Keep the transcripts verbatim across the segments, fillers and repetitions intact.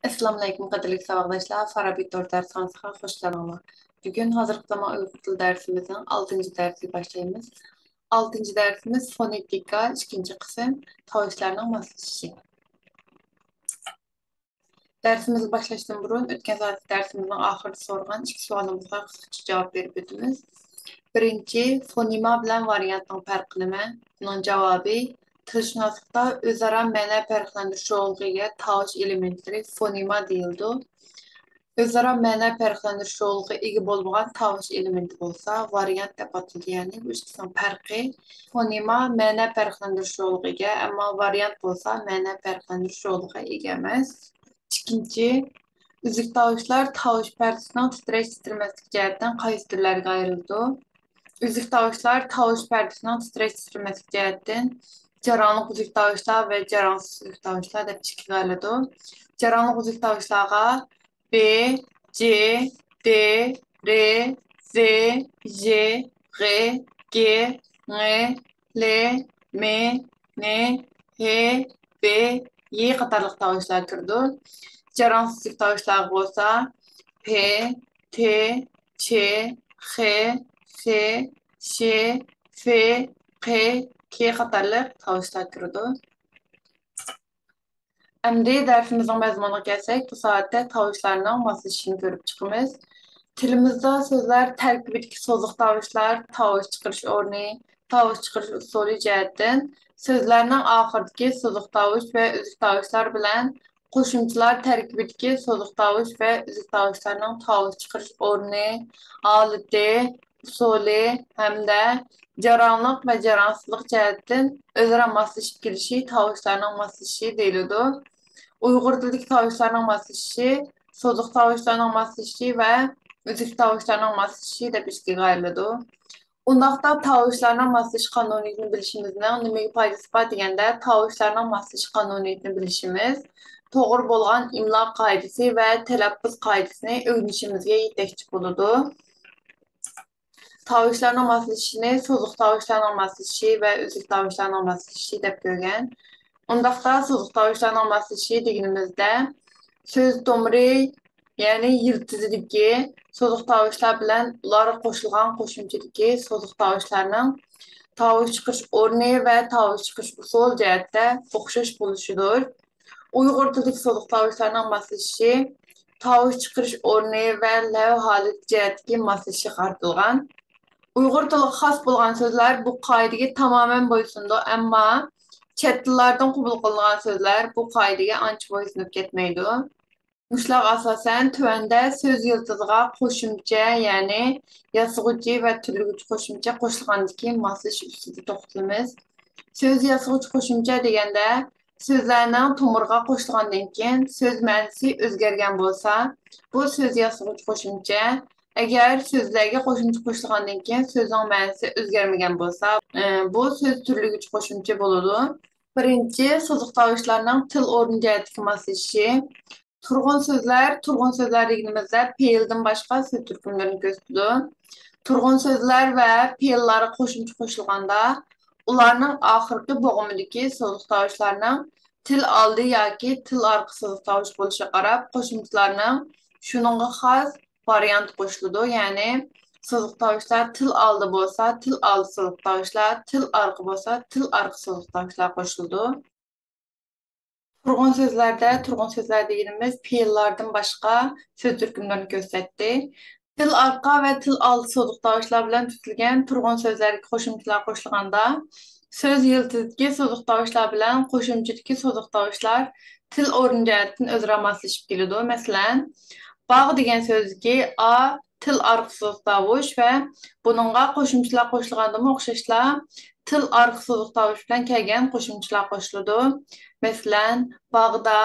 ئەسسالامۇئەلەيكۇم، قەدىرلىك ساۋاقداشلار، فارابى تور دەرسخانىسىغا خۇش كەلدىڭلار. بۈگۈن ھازىرقى زامان ئۇيغۇر تىلى دەرسىمىزنىڭ ئالتىنچى دەرسىنى باشلايمىز. ئالتىنچى دەرسىمىز فونېتىكا، ئىككىنچى قىسىم، تاۋۇشلارنىڭ ماسلىشىشى. دەرسىمىزنى باشلاشتىن بۇرۇن، ئۆتكەن سائەتتە دەرسىمىزنىڭ ئاخىرىدا سورىغان ئىككى سوئالىمىزغا قىسقىچە جاۋاب بېرىپ ئۆتىمىز. بىرىنچى، فونېما بىلەن ۋارىيانتنىڭ پەرقى نېمە؟ بۇنىڭ جاۋابى، تىلشۇناسلىقتا ئۆزئارا مەنە پەرقلەندۈرۈش رولىغا ئىگە تاۋۇش ئېلېمېنتلىرى فونېما دېيىلىدۇ. ئۆزئارا مەنە پەرقلەندۈرۈش رولىغا ئىگە بولمىغان تاۋۇش ئېلېمېنتى بولسا ۋارىيانت دەپ ئاتىلىدۇ. يەنى بۇ ئىككىسىنىڭ پەرقى، فونېما مەنە پەرقلەندۈرۈش رولىغا ئىگە، ئەمما ۋارىيانت بولسا مەنە پەرقلەندۈرۈش رولىغا ئىگە ئەمەس. ئىككىنچى، ئۈزۈك تاۋۇشلار تاۋۇش پەردىسىنىڭ تىترەش-تىترىمەسلىك جەھەتتىن قايسى تۈرلەرگە ئايرىلىدۇ؟ ئۈزۈك تاۋۇشلار تاۋۇش پەردىسىنىڭ تىترەش-تىترىمەسلىك جەھەتتىن جاراڭلىق ئۈزۈك تاۋۇشلار ۋە جاراڭسىز ئۈزۈك تاۋۇشلار دەپ ئىككىگە ئايرىلىدۇ. جاراڭلىق ئۈزۈك تاۋۇشلارغا ب، ج، د، ر، ز، ژ، غ، گ، ڭ، ل، م، ن، ھ، ب، ي قاتارلىق تاۋۇشلار كىرىدۇ. جاراڭسىز ئۈزۈك تاۋۇشلارغا بولسا پ، ت، چ، خ، س، ش، ف، ق، ك قاتارلىق تاۋۇشلار كىرىدۇ. ئەمدى دەرسىمىزنىڭ مەزمۇنىغا كەلسەك، بۇ سائەتتە تاۋۇشلارنىڭ ماسلىشىشىنى كۆرۈپ چىقىمىز. تىلىمىزدا سۆزلەر تەركىبىدىكى سوزۇق تاۋۇشلار، تاۋۇش چىقىرىش ئورنى، تاۋۇش چىقىرىش ئۇسۇلى جەھەتتىن سۆزلەرنىڭ ئاخىرىدىكى سوزۇق تاۋۇش ۋە ئۈزۈك تاۋۇشلار بىلەن قوشۇمچىلار تەركىبىدىكى سوزۇق تاۋۇش ۋە ئۈزۈك تاۋۇشلارنىڭ تاۋۇش چىقىرىش ئورنى، ھالىتى، ئۇسۇلى ھەمدە جاراڭلىق ۋە جاراڭسىزلىق جەھەتتىن ئۆزئارا ماسلىشىپ كېلىشى تاۋۇشلارنىڭ ماسلىشىشى دېيىلىدۇ. ئۇيغۇر تىلىدىكى تاۋۇشلارنىڭ ماسلىشىشى سوزۇق تاۋۇشلارنىڭ ماسلىشىشى ۋە ئۈزۈك تاۋۇشلارنىڭ ماسلىشىشى دەپ ئىككىگە ئايرىلىدۇ. ئۇنداقتا تاۋۇشلارنىڭ ماسلىشىش قانۇنىيىتىنى بىلىشىمىزنىڭ نېمىگە پايدىسى بار دېگەندە، تاۋۇشلارنىڭ ماسلىشىش قانۇنىيىتىنى بىلىشىمىز توغرا بولغان ئىملا قائىدىسى ۋە تەلەپپۇز قائىدىسىنى ئۆگىنىشىمىزگە يېتەكچى بولىدۇ. تاۋۇشلارنىڭ ماسلىشىشىنى سوزۇق تاۋۇشلارنىڭ ماسلىشىشى ۋە ئۈزۈك تاۋۇشلارنىڭ ماسلىشىشى دەپ كۆرگەن. ئۇنداقتا سوزۇق تاۋۇشلارنىڭ ماسلىشىشى دېگىنىمىزدە، سۆز تومۇرى، يەنى يىلتىزىدىكى سوزۇق تاۋۇشلار بىلەن ئۇلارغا قوشۇلغان قوشۇمچىدىكى سوزۇق تاۋۇشلارنىڭ تاۋۇش چىقىرىش ئورنى ۋە تاۋۇش چىقىرىش ئۇسۇلى جەھەتتە ئوخشاش بولۇشىدۇر. ئۇيغۇر تىلىدىكى سوزۇق تاۋۇشلارنىڭ ماسلىشىشى تاۋۇش چىقىرىش ئورنى ۋە لەۋ ھالىتى جەھەتتىكى ماسلىشىشىغا قارىتىلغان. ئۇيغۇر تىلىغا خاس بولغان سۆزلەر بۇ قائىدىگە تامامەن بويسۇنىدۇ، ئەمما چەت تىللاردىن قوبۇل قىلىنغان سۆزلەر بۇ قائىدىگە ئانچە بويسۇنۇپ كەتمەيدۇ. مۇشۇلارغا ئاساسەن، تۆۋەندە سۆز يىلتىزىغا قوشۇمچە، يەنى ياسىغۇچى ۋە تۈرلىگۈچى قوشۇمچە قوشۇلغاندىكى ماسلىشىش ئۈستىدە توختىلىمىز. سۆز ياسىغۇچى قوشۇمچە دېگەندە، سۆزلەرنىڭ تومۇرىغا قوشۇلغاندىن كېيىن سۆز مەنىسى ئۆزگەرگەن بولسا، بۇ سۆز ياسىغۇچى قوشۇمچە. ئەگەر سۆزلەرگە قوشۇمچە قوشۇلغاندىن كېيىن سۆزنىڭ مەنىسى ئۆزگەرمىگەن بولسا، ئە، بۇ سۆز تۈرلىگۈچى قوشۇمچە بولىدۇ. بىرىنچى، سوزۇق تاۋۇشلارنىڭ تىل ئورنى جەھەتتىكى ماسلىشىشى. تۇرغۇن سۆزلەر، تۇرغۇن سۆزلەر دېگىنىمىزدە پېئىلدىن باشقا سۆز تۈركۈملىرىنى كۆرسىتىدۇ. تۇرغۇن سۆزلەر ۋە پېئىللارغا قوشۇمچە قوشۇلغاندا، ئۇلارنىڭ ئاخىرقى بوغۇمىدىكى سوزۇق تاۋۇشلارنىڭ تىل ئالدى ياكى تىل ئارقا سوزۇق تاۋۇش بولۇشىغا قاراپ، قوشۇمچىلارنىڭ شۇنىڭغا خاس ۋارىيانتى قوشۇلىدۇ. يەنى سوزۇق تاۋۇشلار تىل ئالدى بولسا، تىل ئالدى سوزۇق تاۋۇشلار، تىل ئارقا بولسا، تىل ئارقا سوزۇق تاۋۇشلار قوشۇلىدۇ. تۇرغۇن سۆزلەردە، تۇرغۇن سۆزلەر دېگىنىمىز پېئىللاردىن باشقا سۆز تۈركۈملىرىنى كۆرسەتتى. تىل ئارقا ۋە تىل ئالدى سوزۇق تاۋۇشلار بىلەن تۈزۈلگەن تۇرغۇن سۆزلەرگە قوشۇمچىلار قوشۇلغاندا، سۆز يىلتىزىدىكى سوزۇق تاۋۇشلار بىلەن قوشۇمچىدىكى سوزۇق تاۋۇشلار تىل ئورنى جەھەتتىن ئۆزئارا ماسلىشىپ كېلىدۇ. مەسىلەن، باغ دېگەن سۆزدىكى ئا تىل ئارقا سوزۇق تاۋۇش ۋە بۇنىڭغا قوشۇمچىلار قوشۇلغاندىمۇ ئوخشاشلا تىل ئارقا سوزۇق تاۋۇش بىلەن كەلگەن قوشۇمچىلار قوشۇلىدۇ. مەسىلەن، باغدا،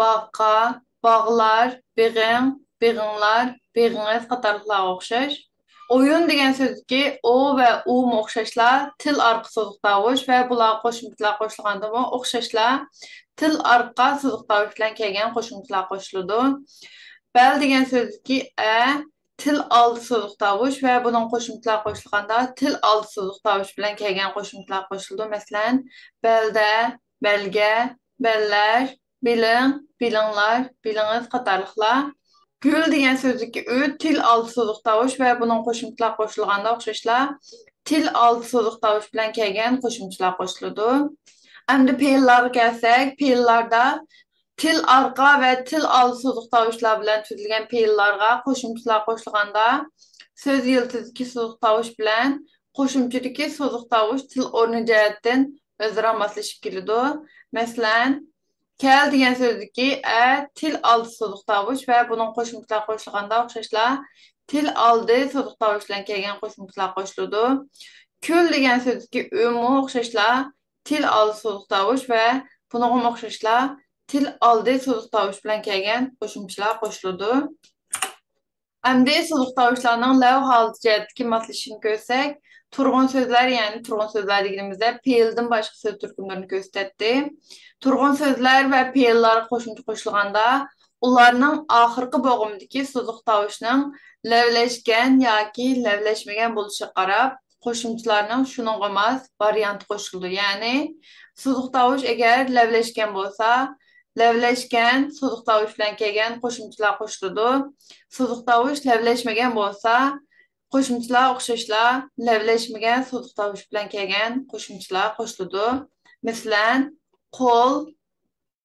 باغقا، باغلار، بېغىڭ، بېغىڭلار، بېغىڭىز قاتارلىقلارغا ئوخشاش. ئويۇن دېگەن سۆزدىكى ئو ۋە ئۇمۇ ئوخشاشلا تىل ئارقا سوزۇق تاۋۇش ۋە بۇلارغا قوشۇمچىلار قوشۇلغاندىمۇ ئوخشاشلا تىل ئارقا سوزۇق تاۋۇش بىلەن كەلگەن قوشۇمچىلار قوشۇلىدۇ. بەل دېگەن سۆزدىكى ئە تىل ئالدى سوزۇق تاۋۇش ۋە بۇنىڭ قوشۇمچىلار قوشۇلغاندا تىل ئالدى سوزۇق تاۋۇش بىلەن كەلگەن قوشۇمچىلار قوشۇلىدۇ. مەسىلەن، بەلدە، بەلگە، بەللەر، بىلىڭ، بىلىڭلار، بىلىڭىز قاتارلىقلار. گۈل دېگەن سۆزدىكى ئۈ تىل ئالدى سوزۇق تاۋۇش ۋە بۇنىڭ قوشۇمچىلار قوشۇلغاندا ئوخشاشلا تىل ئالدى سوزۇق تاۋۇش بىلەن كەلگەن قوشۇمچىلار قوشۇلىدۇ. ئەمدى پېئىللارغا كەلسەك، پېئىللاردا تىل ئارقا ۋە تىل ئالدى سوزۇق تاۋۇشلار بىلەن تۈزۈلگەن پېئىللارغا قوشۇمچىلار قوشۇلغاندا، سۆز يىلتىزىدىكى سوزۇق تاۋۇش بىلەن قوشۇمچىدىكى سوزۇق تاۋۇش تىل ئورنى جەھەتتىن ئۆزئارا ماسلىشىپ كېلىدۇ. مەسىلەن، كەل دېگەن سۆزدىكى ئە تىل ئالدى سوزۇق تاۋۇش ۋە بۇنىڭ قوشۇمچىلار قوشۇلغاندا ئوخشاشلا تىل ئالدى سوزۇق تاۋۇش بىلەن كەلگەن قوشۇمچىلار قوشۇلىدۇ. كۈل دېگەن سۆزدىكى ئۈمۇ ئوخشاشلا تىل ئالدى سوزۇق تاۋۇش ۋە بۇنىڭغىمۇ ئوخشاشلا تىل ئالدى سوزۇق تاۋۇش بىلەن كەلگەن قوشۇمچىلار قوشۇلىدۇ. ئەمدى سوزۇق تاۋۇشلارنىڭ لەۋ ھالىتى جەھەتتىكى ماسلىشىشىنى كۆرسەك، تۇرغۇن سۆزلەر، يەنى تۇرغۇن سۆزلەر دېگىنىمىزدە پېئىلدىن باشقا سۆز تۈركۈملىرىنى كۆرسىتەتتى. تۇرغۇن سۆزلەر ۋە پېئىللارغا قوشۇمچە قوشۇلغاندا، ئۇلارنىڭ ئاخىرقى بوغۇمىدىكى سوزۇق تاۋۇشنىڭ لەۋلەشكەن ياكى لەۋلەشمىگەن بولۇشىغا قاراپ، قوشۇمچىلارنىڭ شۇنىڭغا ماس ۋارىيانتى قوشۇلىدۇ. يەنى، سوزۇق تاۋۇش ئەگەر لەۋلەشكەن بولسا، لەۋلەشكەن سوزۇق تاۋۇش بىلەن كەلگەن قوشۇمچىلار قوشۇلىدۇ. سوزۇق تاۋۇش لەۋلەشمىگەن بولسا، قوشۇمچىلار ئوخشاشلا لەۋلەشمىگەن سوزۇق تاۋۇش بىلەن كەلگەن قوشۇمچىلار قوشۇلىدۇ. مەسىلەن، قول،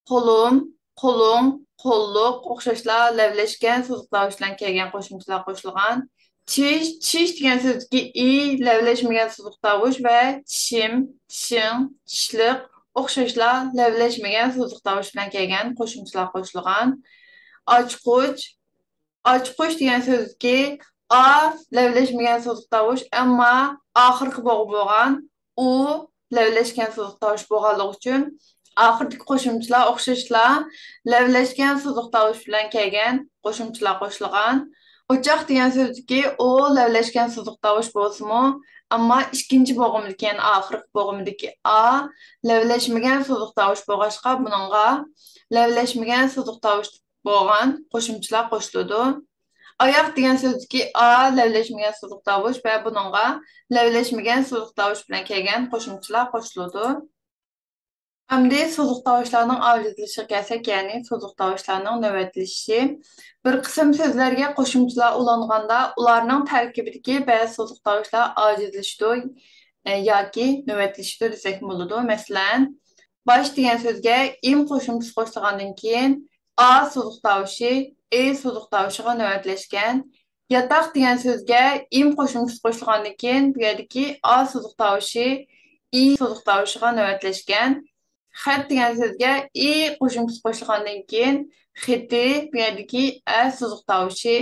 قولۇم، قولۇڭ، قوللۇق ئوخشاشلا لەۋلەشكەن سوزۇق تاۋۇش بىلەن كەلگەن قوشۇمچىلار قوشۇلغان. چىش، چىش دېگەن سۆزدىكى ئى لەۋلەشمىگەن سوزۇق تاۋۇش ۋە چىشىم، چىشىڭ، چىشلىق ئوخشاشلا لەۋلەشمىگەن سوزۇق تاۋۇش بىلەن كەلگەن قوشۇمچىلار قوشۇلغان. ئاچقۇچ، ئاچقۇچ دېگەن سۆزدىكى ئا لەۋلەشمىگەن سوزۇق تاۋۇش، ئەمما ئاخىرقى بوغۇم بولغان ئۇ لەۋلەشكەن سوزۇق تاۋۇش بولغانلىقى ئۈچۈن، ئاخىرىدىكى قوشۇمچىلار ئوخشاشلا لەۋلەشكەن سوزۇق تاۋۇش بىلەن كەلگەن قوشۇمچىلار قوشۇلغان. ئوچاق دېگەن سۆزدىكى ئۇ لەۋلەشكەن سوزۇق تاۋۇش بولسىمۇ، ئەمما ئىككىنچى بوغۇمدىكى، يەنى ئاخىرقى بوغۇمدىكى ئا لەۋلەشمىگەن سوزۇق تاۋۇش بولغاچقا، بۇنىڭغا لەۋلەشمىگەن سوزۇق تاۋۇش بولغان قوشۇمچىلار قوشۇلىدۇ. ئاياق دېگەن سۆزدىكى ئا لەۋلەشمىگەن سوزۇق تاۋۇش ۋە بۇنىڭغا لەۋلەشمىگەن سوزۇق تاۋۇش بىلەن كەلگەن قوشۇمچىلار قوشۇلىدۇ. ئەمدى سوزۇق تاۋۇشلارنىڭ ئاجىزلىشىشىغا كەلسەك، يەنى سوزۇق تاۋۇشلارنىڭ نۆۋەتلىشىشى. بىر قىسىم سۆزلەرگە قوشۇمچىلار ئۇلانغاندا، ئۇلارنىڭ تەركىبىدىكى بەزى سوزۇق تاۋۇشلار ئاجىزلىشىدۇ، ئە، ياكى نۆۋەتلىشىدۇ دېسەكمۇ بولىدۇ. مەسىلەن، باش دېگەن سۆزگە ئىم قوشۇمچىسى قوشۇلغاندىن كېيىن، ئا سوزۇق تاۋۇشى ئې سوزۇق تاۋۇشىغا نۆۋەتلەشكەن. ياتاق دېگەن سۆزگە ئىم قوشۇمچىسى قوشۇلغاندىن كېيىن، بۇ يەردىكى ئا سوزۇق تاۋۇشى ئى سوزۇق تاۋۇشىغا نۆۋەتلەشكەن. خەت دېگەن سۆزگە ئى قوشۇمچىسى قوشۇلغاندىن كېيىن، خېتى، بۇ يەردىكى ئە سوزۇق تاۋۇشى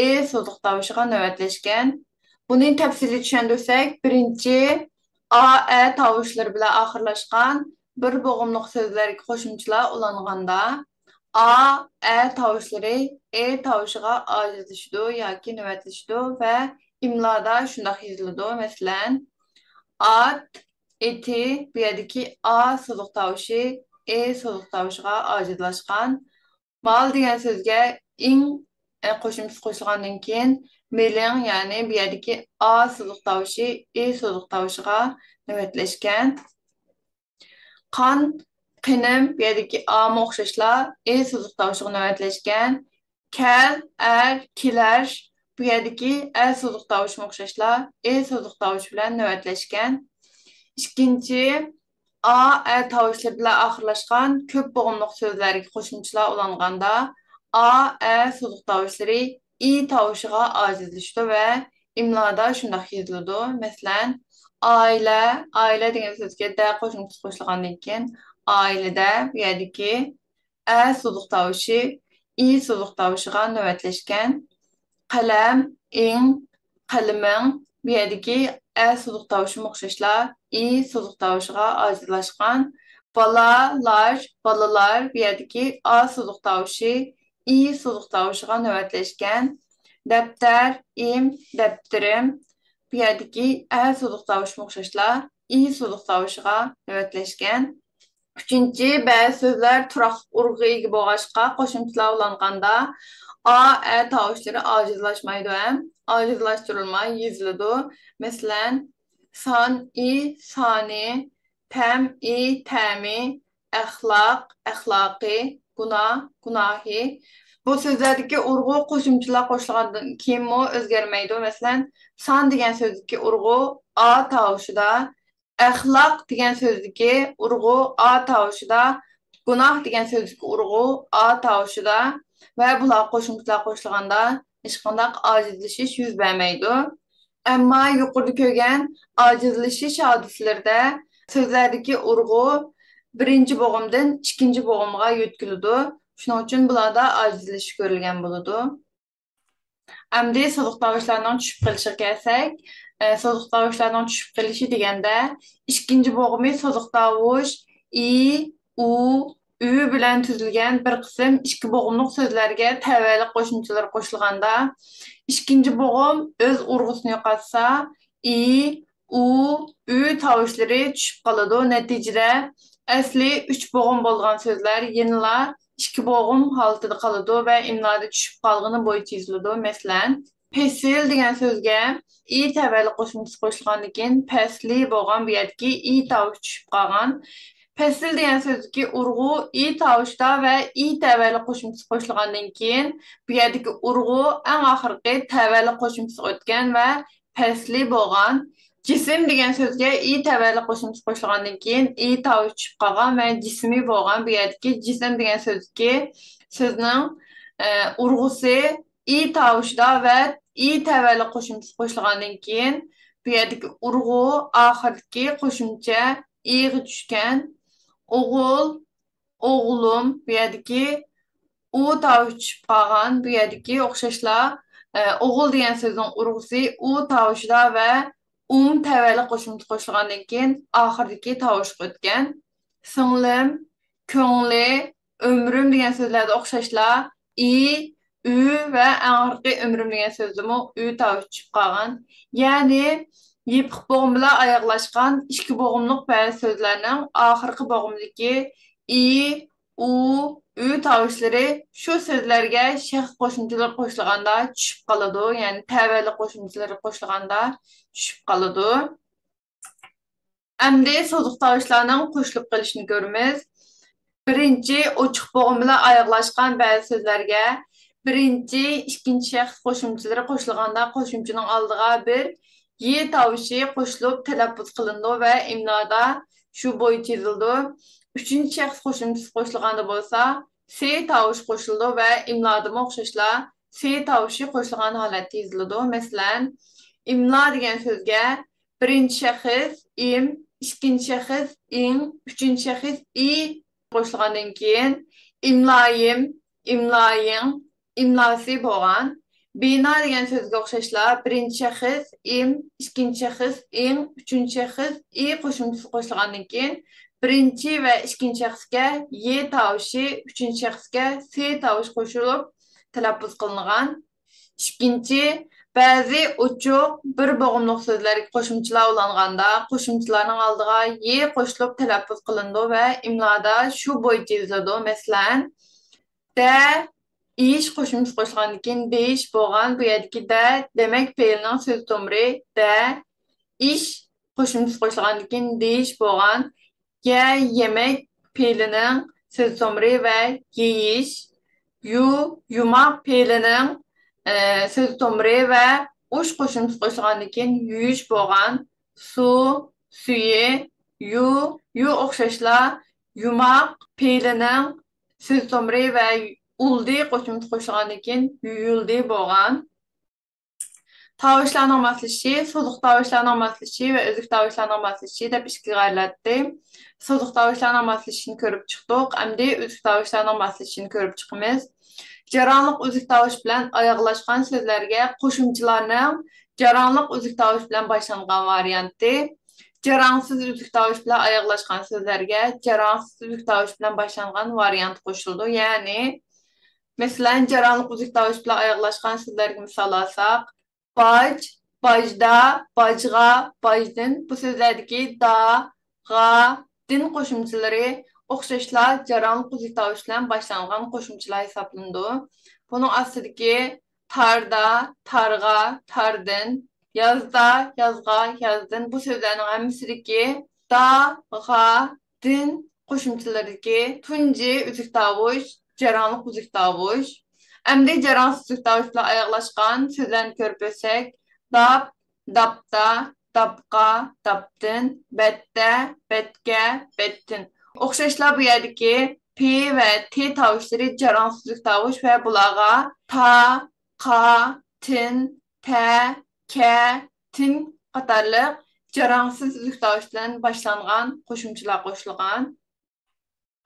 ئې سوزۇق تاۋۇشىغا نۆۋەتلەشكەن. بۇنى تەپسىلىي چۈشەندۈرسەك، بىرىنچى ئا، ئە تاۋۇشلىرى بىلەن ئاخىرلاشقان بىر بوغۇملۇق سۆزلەرگە قوشۇمچىلار ئۇلانغاندا، ئا، ئە تاۋۇشلىرى ئې تاۋۇشىغا ئاجىزلىشىدۇ ياكى نۆۋەتلىشىدۇ ۋە ئىملادا شۇنداق يېزىلىدۇ. مەسىلەن، ئات، ئېتى، بۇ يەردىكى ئا سوزۇق تاۋۇشى ئې سوزۇق تاۋۇشىغا ئاجىزلاشقان. مال دېگەن سۆزگە ئىڭ، ئە، قوشۇمچىسى قوشۇلغاندىن كېيىن، مېلىڭ، يەنى بۇ يەردىكى ئا سوزۇق تاۋۇشى ئى سوزۇق تاۋۇشىغا نۆۋەتلەشكەن. قان، قېنىم، بۇ يەردىكى ئامۇ ئوخشاشلا ئى سوزۇق تاۋۇشىغا نۆۋەتلەشكەن. كەل، ئەر، كېلەر، بۇ يەردىكى ئە سوزۇق تاۋۇشىمۇ ئوخشاشلا ئى سوزۇق تاۋۇشى بىلەن نۆۋەتلەشكەن. ئىككىنچى، ئا، ئە تاۋۇشلىرى بىلەن ئاخىرلاشقان كۆپ بوغۇملۇق سۆزلەرگە قوشۇمچىلار ئۇلانغاندا، ئا، ئە سوزۇق تاۋۇشلىرى ئى تاۋۇشىغا ئاجىزلىشىدۇ ۋە ئىملادا شۇنداق يېزىلىدۇ. مەسىلەن، ئائىلە، ئائىلە دېگەن سۆزگە دە قوشۇمچىسى قوشۇلغاندىن كېيىن، ئائىلىدە، بۇ يەردىكى ئە سوزۇق تاۋۇشى ئى سوزۇق تاۋۇشىغا نۆۋەتلەشكەن. قەلەم، ئىڭ، قەلىمىڭ، بۇ يەردىكى ئە سوزۇق تاۋۇشىمۇ ئوخشاشلا ئى سوزۇق تاۋۇشىغا ئاجىزلاشقان. بالالار، بالىلار، بۇ يەردىكى ئا سوزۇق تاۋۇشى ئى سوزۇق تاۋۇشىغا نۆۋەتلەشكەن. دەپتەر، ئىم، دەپتىرىم، بۇ يەردىكى ئە سوزۇق تاۋۇشىمۇ ئوخشاشلا ئى سوزۇق تاۋۇشىغا نۆۋەتلەشكەن. ئۈچىنچى، بەزى سۆزلەر تۇراقلىق ئۇرغۇغا ئىگە بولغاچقا، قوشۇمچىلار ئۇلانغاندا ئا، ئە تاۋۇشلىرى ئاجىزلاشمايدۇ ھەم ئاجىزلاشتۇرۇلماي يېزىلىدۇ. مەسىلەن، سان، ئى، سانى، تەم، ئى، تەمى، ئەخلاق، ئەخلاقى، گۇناھ، گۇناھى. بۇ سۆزلەردىكى ئۇرغۇ قوشۇمچىلار قوشۇلغاندىن كېيىنمۇ ئۆزگەرمەيدۇ. مەسىلەن، سان دېگەن سۆزدىكى ئۇرغۇ ئا تاۋۇشىدا، ئەخلاق دېگەن سۆزدىكى ئۇرغۇ ئا تاۋۇشىدا، گۇناھ دېگەن سۆزدىكى ئۇرغۇ ئا تاۋۇشىدا ۋە بۇلار قوشۇمچىلار قوشۇلغاندا ھېچقانداق ئاجىزلىشىش يۈز بەرمەيدۇ. ئەمما يۇقىرىدا كۆرگەن ئاجىزلىشىش ھادىسىلىرىدە سۆزلەردىكى ئۇرغۇ بىرىنچى بوغۇمدىن ئىككىنچى بوغۇمغا يۆتكىلىدۇ. شۇنىڭ ئۈچۈن بۇلاردا ئاجىزلىشىش كۆرۈلگەن بولىدۇ. ئەمدى سوزۇق تاۋۇشلارنىڭ چۈشۈپ قېلىشىغا كەلسەك، ئە، سوزۇق تاۋۇشلارنىڭ چۈشۈپ قېلىشى دېگەندە، ئىككىنچى بوغۇمى سوزۇق تاۋۇش ئى، ئۇ، ئۈ بىلەن تۈزۈلگەن بىر قىسىم ئىككى بوغۇملۇق سۆزلەرگە تەۋەلىك قوشۇمچىلىرى قوشۇلغاندا، ئىككىنچى بوغۇم ئۆز ئۇرغۇسىنى يوقاتسا، ئى، ئۇ، ئۈ تاۋۇشلىرى چۈشۈپ قالىدۇ. نەتىجىدە، ئەسلى ئۈچ بوغۇم بولغان سۆزلەر يەنىلا ئىككى بوغۇم ھالىتىدە قالىدۇ ۋە ئىملادا چۈشۈپ قالغىنى بويىچە يېزىلىدۇ. مەسىلەن، پەسىل دېگەن سۆزگە ئى تەۋەلىك قوشۇمچىسى قوشۇلغاندىن كېيىن پەسلى بولغان، بۇ يەردىكى ئى تاۋۇشى چۈشۈپ قالغان. پەسىل دېگەن سۆزدىكى ئۇرغۇ ئى تاۋۇشىدا ۋە ئى تەۋەلىك قوشۇمچىسى قوشۇلغاندىن كېيىن بۇ يەردىكى ئۇرغۇ ئەڭ ئاخىرقى تەۋەلىك قوشۇمچىسىغا ئۆتكەن ۋە پەسلى بولغان. جىسىم دېگەن سۆزگە ئى تەۋەلىك قوشۇمچىسى قوشۇلغاندىن كېيىن ئى تاۋۇشى چۈشۈپ قالغان ۋە جىسمى بولغان. بۇ يەردىكى جىسىم دېگەن سۆزدىكى سۆزنىڭ، ئە، ئۇرغۇسى ئى تاۋۇشىدا ۋە ئى تەۋەلىك قوشۇمچىسى قوشۇلغاندىن كېيىن بۇ يەردىكى ئۇرغۇ ئاخىرىدىكى قوشۇمچە ئىغا چۈشكەن. ئوغۇل، ئوغلۇم، بۇ يەردىكى ئۇ تاۋۇشى چۈشۈپ قالغان. بۇ يەردىكى ئوخشاشلا، ئە، ئوغۇل دېگەن سۆزنىڭ ئۇرغۇسى ئۇ تاۋۇشىدا ۋە ئۇم تەۋەلىك قوشۇمچىسى قوشۇلغاندىن كېيىن ئاخىرىدىكى تاۋۇشقا ئۆتكەن. سىڭلىم، كۆڭلى، ئۆمرۈم دېگەن سۆزلەردە ئوخشاشلا ئى، ئۈ ۋە ئەڭ ئاخىرقى ئۆمرۈم دېگەن سۆزدىمۇ ئۈ تاۋۇشى چۈشۈپ قالغان. يەنى يېپىق بوغۇم بىلەن ئاياغلاشقان ئىككى بوغۇملۇق بەزى سۆزلەرنىڭ ئاخىرقى بوغۇمدىكى ئى، ئۇ، ئۈ تاۋۇشلىرى شۇ سۆزلەرگە شەخس قوشۇمچىلىرى قوشۇلغاندا چۈشۈپ قالىدۇ، يەنى تەۋەلىك قوشۇمچىلىرى قوشۇلغاندا چۈشۈپ قالىدۇ. ئەمدى سوزۇق تاۋۇشلارنىڭ قوشۇلۇپ قېلىشىنى كۆرىمىز. بىرىنچى ئوچۇق بوغۇم بىلەن ئاياغلاشقان بەزى سۆزلەرگە بىرىنچى، ئىككىنچى شەخس قوشۇمچىلىرى قوشۇلغاندا قوشۇمچىنىڭ ئالدىغا بىر ي تاۋۇشى قوشۇلۇپ تەلەپپۇز قىلىنىدۇ ۋە ئىملادا شۇ بويىچە يېزىلىدۇ. ئۈچىنچى شەخس قوشۇمچىسى قوشۇلغاندا بولسا س تاۋۇشى قوشۇلىدۇ ۋە ئىملادىمۇ ئوخشاشلا س تاۋۇشى قوشۇلغان ھالەتتە يېزىلىدۇ. مەسىلەن، ئىملا دېگەن سۆزگە بىرىنچى شەخس ئىم، ئىككىنچى شەخس ئىڭ، ئۈچىنچى شەخس ئى قوشۇلغاندىن كېيىن ئىملايىم، ئىملايىڭ، ئىملاسى بولغان. بىنا دېگەن سۆزگە ئوخشاشلا بىرىنچى شەخس ئىم، ئىككىنچى شەخس ئىڭ، ئۈچىنچى شەخس ئى قوشۇمچىسى قوشۇلغاندىن كېيىن بىرىنچى ۋە ئىككىنچى شەخسكە ي تاۋۇشى، ئۈچىنچى شەخسكە س تاۋۇشى قوشۇلۇپ تەلەپپۇز قىلىنغان. ئىككىنچى، بەزى ئوچۇق بىر بوغۇملۇق سۆزلەرگە قوشۇمچىلار ئۇلانغاندا، قوشۇمچىلارنىڭ ئالدىغا ي قوشۇلۇپ تەلەپپۇز قىلىنىدۇ ۋە ئىملادا شۇ بويىچە يېزىلىدۇ. مەسىلەن، دە، ئىش قوشۇمچىسى قوشۇلغاندىن كېيىن دېيىش بولغان. بۇ يەردىكى دە دېمەك پېئىلنىڭ سۆز تومۇرى دە، ئىش قوشۇمچىسى قوشۇلغاندىن كېيىن دېيىش بولغان. يە، يېمەك پېئىلىنىڭ سۆز تومۇرى ۋە يېيىش. يۇ، يۇماق پېئىلىنىڭ، ئە، سۆز تومۇرى ۋە ئۇش قوشۇمچىسى قوشۇلغاندىن كېيىن يۇيۇش بولغان. سۇ، سۈيى، يۇ، يۇ ئوخشاشلا يۇماق پېئىلىنىڭ سۆز تومۇرى ۋە ئۇلدى قوشۇمچىسى قوشۇلغاندىن كېيىن يۇيۇلدى بولغان. تاۋۇشلارنىڭ ماسلىشىشى، سوزۇق تاۋۇشلارنىڭ ماسلىشىشى ۋە ئۈزۈك تاۋۇشلارنىڭ ماسلىشىشى دەپ ئىككىگە ئايرىلاتتى. سوزۇق تاۋۇشلارنىڭ ماسلىشىشىنى كۆرۈپ چىقتۇق. ئەمدى ئۈزۈك تاۋۇشلارنىڭ ماسلىشىشىنى كۆرۈپ چىقىمىز. جاراڭلىق ئۈزۈك تاۋۇش بىلەن ئاياغلاشقان سۆزلەرگە قوشۇمچىلارنىڭ جاراڭلىق ئۈزۈك تاۋۇش بىلەن باشلانغان ۋارىيانتى. جاراڭسىز ئۈزۈك تاۋۇش بىلەن ئاياغلاشقان سۆزلەرگە جاراڭسىز ئۈزۈك تاۋۇش بىلەن باشلانغان ۋارىيانت قوشۇلىدۇ. يەنى، مەسىلەن، جاراڭلىق ئۈزۈك تاۋۇش بىلەن ئاياغلاشقان سۆزلەرگە مىسال ئالساق، باج، باجدا، باجغا، باجدىن. بۇ سۆزلەردىكى دا، غا، دىن قوشۇمچىلىرى ئوخشاشلا جاراڭلىق ئۈزۈك تاۋۇش بىلەن باشلانغان قوشۇمچىلار ھېسابلىنىدۇ. بۇنىڭ ئاستىدىكى تاردا، تارغا، تاردىن، يازدا، يازغا، يازدىن. بۇ سۆزلەرنىڭ ھەممىسىدىكى دا، غا، دىن قوشۇمچىلىرىدىكى تۇنجى ئۈزۈك تاۋۇش، جاراڭلىق ئۈزۈك تاۋۇش. ئەمدى جاراڭسىز ئۈزۈك تاۋۇش بىلەن ئاياغلاشقان سۆزلەرنى كۆرۈپ ئۆتسەك، داپ، داپتا، داپقا، داپتىن، بەتتە، بەتكە، بەتتىن. ئوخشاشلا بۇ يەردىكى پ ۋە ت تاۋۇشلىرى جاراڭسىز ئۈزۈك تاۋۇش ۋە بۇلارغا تا، قا، تىن، تە، كە، تىن قاتارلىق جاراڭسىز ئۈزۈك تاۋۇش بىلەن باشلانغان قوشۇمچىلار قوشۇلغان.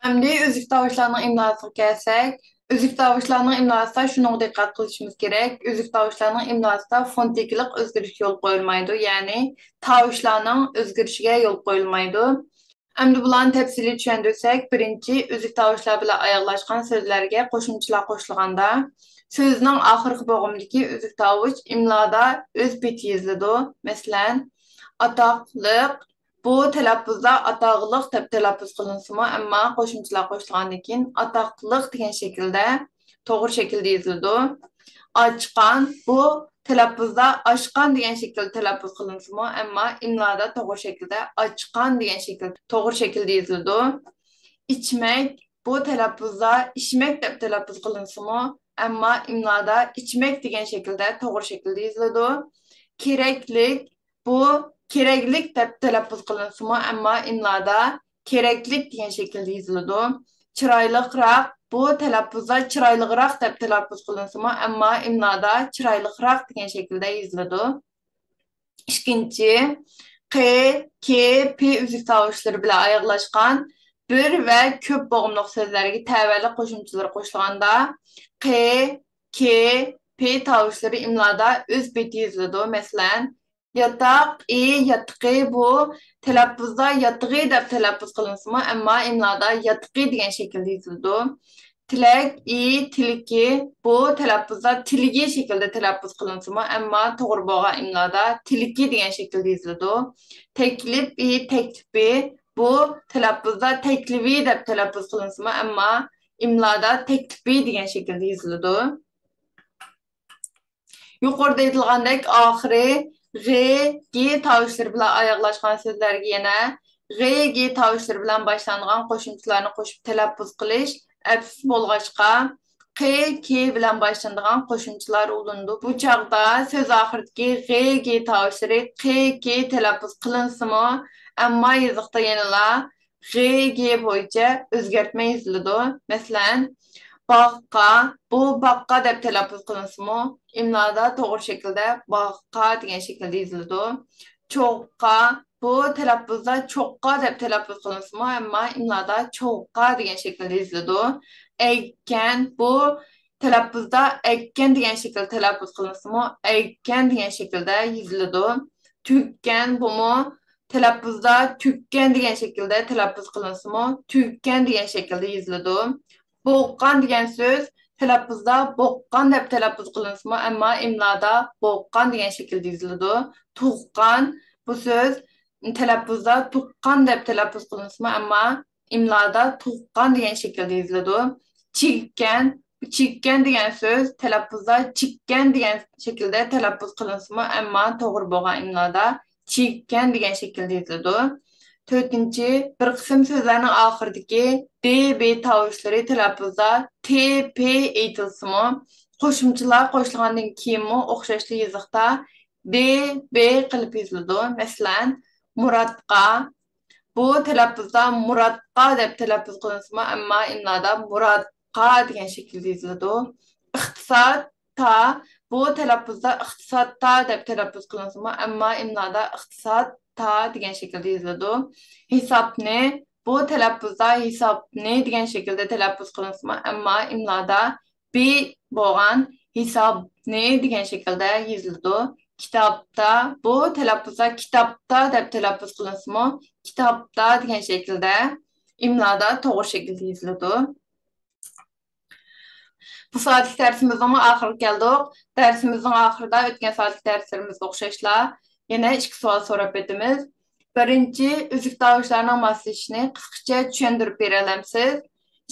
ئەمدى ئۈزۈك تاۋۇشلارنىڭ ئىملاسىغا كەلسەك، ئۈزۈك تاۋۇشلارنىڭ ئىملاسىدا شۇنىڭغا دىققەت قىلىشىمىز كېرەك، ئۈزۈك تاۋۇشلارنىڭ ئىملاسىدا فونېتىكىلىق ئۆزگىرىش يول قويۇلمايدۇ، يەنى تاۋۇشلارنىڭ ئۆزگىرىشىگە يول قويۇلمايدۇ. ئەمدى بۇلارنى تەپسىلىي چۈشەندۈرسەك، بىرىنچى، ئۈزۈك تاۋۇشلار بىلەن ئاياغلاشقان سۆزلەرگە قوشۇمچىلار قوشۇلغاندا، سۆزنىڭ ئاخىرقى بوغۇمىدىكى ئۈزۈك تاۋۇش ئىملادا ئۆز پېتى يېزىلىدۇ. مەسىلەن، ئاتاقلىق، بۇ تەلەپپۇزدا ئاتاغلىق دەپ تەلەپپۇز قىلىنسىمۇ، ئەمما قوشۇمچىلار قوشۇلغاندىن كېيىن ئاتاقلىق دېگەن شەكىلدە، توغرا شەكىلدە يېزىلىدۇ. ئاچقان، بۇ تەلەپپۇزدا ئاشقان دېگەن شەكىلدە تەلەپپۇز قىلىنسىمۇ، ئەمما ئىملادا توغرا شەكىلدە ئاچقان دېگەن شەكىل، توغرا شەكىلدە يېزىلىدۇ. ئىچمەك، بۇ تەلەپپۇزدا ئىشمەك دەپ تەلەپپۇز قىلىنسىمۇ، ئەمما ئىملادا ئىچمەك دېگەن شەكىلدە، توغرا شەكىلدە يېزىلىدۇ. كېرەكلىك، بۇ كېرەكلىك دەپ تەلەپپۇز قىلىنسىمۇ، ئەمما ئىملادا كېرەكلىك دېگەن شەكىلدە يېزىلىدۇ. چىرايلىقراق، بۇ تەلەپپۇزدا چىرايلىقراق دەپ تەلەپپۇز قىلىنسىمۇ، ئەمما ئىملادا چىرايلىقراق دېگەن شەكىلدە يېزىلىدۇ. ئىككىنچى، ق، ك، پ ئۈزۈك تاۋۇشلىرى بىلەن ئاياغلاشقان بىر ۋە كۆپ بوغۇملۇق سۆزلەرگە تەۋەلىك قوشۇمچىلىرى قوشۇلغاندا، ق، ك، پ تاۋۇشلىرى ئىملادا ئۆز پېتى يېزىلىدۇ. مەسىلەن، ياتاق، ئى، ياتىقى، بۇ تەلەپپۇزدا ياتىقى دەپ تەلەپپۇز قىلىنسىمۇ، ئەمما ئىملادا ياتىقى دېگەن شەكىلدە يېزىلىدۇ. تىلەك، ئى، تىلىكى، بۇ تەلەپپۇزدا تىلىكى شەكلىدە تەلەپپۇز قىلىنسىمۇ، ئەمما توغرا بولغان ئىملادا تىلىكى دېگەن شەكىلدە يېزىلىدۇ. تەكلىپ، ئى، تەكلىپى، بۇ تەلەپپۇزدا تەكلىۋى دەپ تەلەپپۇز قىلىنسىمۇ، ئەمما ئىملادا تەكلىپى دېگەن شەكىلدە يېزىلىدۇ. يۇقىرىدا ئېيتىلغاندەك، ئاخىرى غ، گ تاۋۇشلىرى بىلەن ئاياغلاشقان سۆزلەرگە يەنە غ، گ تاۋۇشلىرى بىلەن باشلانغان قوشۇمچىلارنى قوشۇپ تەلەپپۇز قىلىش ئەپسىز بولغاچقا، ق، ك بىلەن باشلىنىدىغان قوشۇمچىلار ئۇلىنىدۇ. بۇ چاغدا سۆز ئاخىرىدىكى غ، گ تاۋۇشلىرى ق، ك تەلەپپۇز قىلىنسىمۇ، ئەمما يېزىقتا يەنىلا غ، گ بويىچە ئۆزگەرتمە يېزىلىدۇ. مەسىلەن، باغقا، بۇ باغقا دەپ تەلەپپۇز قىلىنسىمۇ، ئىملادا توغرا شەكىلدە باغقا دېگەن شەكىلدە يېزىلىدۇ. چوغقا، بۇ تەلەپپۇزدا چوغقا دەپ تەلەپپۇز قىلىنسىمۇ، ئەمما ئىملادا چوغقا دېگەن شەكىلدە يېزىلىدۇ. ئەگكەن، بۇ تەلەپپۇزدا ئەگكەن دېگەن شەكىلدە تەلەپپۇز قىلىنسىمۇ، ئەگكەن دېگەن شەكىلدە يېزىلىدۇ. تۈگكەن، بۇمۇ تەلەپپۇزدا تۈگكەن دېگەن شەكىلدە تەلەپپۇز قىلىنسىمۇ، تۈگكەن دېگەن شەكىلدە يېزىلىدۇ. بوغقان دېگەن سۆز تەلەپپۇزدا بوغقان دەپ تەلەپپۇز قىلىنسىمۇ، ئەمما ئىملادا بوغقان دېگەن شەكىلدە يېزىلىدۇ. تۇغقان، بۇ سۆز تەلەپپۇزدا تۇغقان دەپ تەلەپپۇز قىلىنسىمۇ، ئەمما ئىملادا تۇغقان دېگەن شەكىلدە يېزىلىدۇ. چىگكەن، چىگكەن دېگەن سۆز تەلەپپۇزدا چىككەن دېگەن شەكىلدە تەلەپپۇز قىلىنسىمۇ، ئەمما توغرا بولغان ئىملادا چىگكەن دېگەن شەكىلدە يېزىلىدۇ. تۆتىنچى، بىر قىسىم سۆزلەرنىڭ ئاخىرىدىكى د، ب تاۋۇشلىرى تەلەپپۇزدا ت، پ ئېيتىلسىمۇ، قوشۇمچىلار قوشۇلغاندىن كېيىنمۇ ئوخشاشلا يېزىقتا د، ب قىلىپ يېزىلىدۇ. مەسىلەن، مۇراتقا، بۇ تەلەپپۇزدا مۇراتقا دەپ تەلەپپۇز قىلىنسىمۇ، ئەمما ئىملادا مۇراتقا دېگەن شەكىلدە يېزىلىدۇ. ئىقتىساد، تا، بۇ تەلەپپۇزدا ئىقتىسادتا دەپ تەلەپپۇز قىلىنسىمۇ، ئەمما ئىملادا ئىقتىسادتا دېگەن شەكىلدە يېزىلىدۇ. ھېسابنى، بۇ تەلەپپۇزدا ھېسابنى دېگەن شەكىلدە تەلەپپۇز قىلىنسىمۇ، ئەمما ئىملادا ب بولغان ھېسابنى دېگەن شەكىلدە يېزىلىدۇ. كىتابتا، بۇ تەلەپپۇزدا كىتابتا دەپ تەلەپپۇز قىلىنسىمۇ، كىتابتا دېگەن شەكىلدە ئىملادا توغرا شەكىلدە يېزىلىدۇ. بۇ سائەتلىك دەرسىمىزنىڭمۇ ئاخىرىغا كەلدۇق. دەرسىمىزنىڭ ئاخىرىدا ئۆتكەن سائەتلىك دەرسلىرىمىزگە ئوخشاشلا يەنە ئىككى سوئال سوراپ ئۆتىمىز. بىرىنچى، ئۈزۈك تاۋۇشلارنىڭ ماسلىشىشىنى قىسقىچە چۈشەندۈرۈپ بېرەلەمسىز؟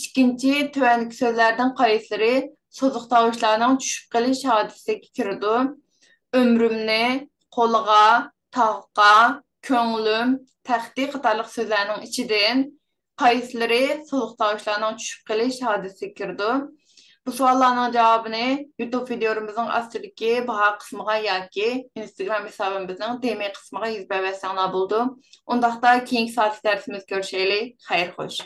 ئىككىنچى، تۆۋەندىكى سۆزلەردىن قايسىلىرى سوزۇق تاۋۇشلارنىڭ چۈشۈپ قېلىش ھادىسىسىگە كىرىدۇ؟ ئۆمرۈمنى، قولغا، تاغقا، كۆڭلۈم، تەختى قاتارلىق سۆزلەرنىڭ ئىچىدىن قايسىلىرى سۇلۇق تاۋۇشلارنىڭ چۈشۈپ قېلىش ھادىسىسىگە كىرىدۇ؟ بۇ سوئاللارنىڭ جاۋابىنى يۇتۇب ۋىدىيولىرىمىزنىڭ ئاستىدىكى باھا قىسمىغا ياكى ئىنستاگرام ھېسابىمىزنىڭ دىئېم قىسمىغا يېزىپ بەرسەڭلار بولىدۇ. ئۇنداقتا كېيىنكى سائەتلىك دەرسىمىزدە كۆرۈشەيلى. خەير خوش.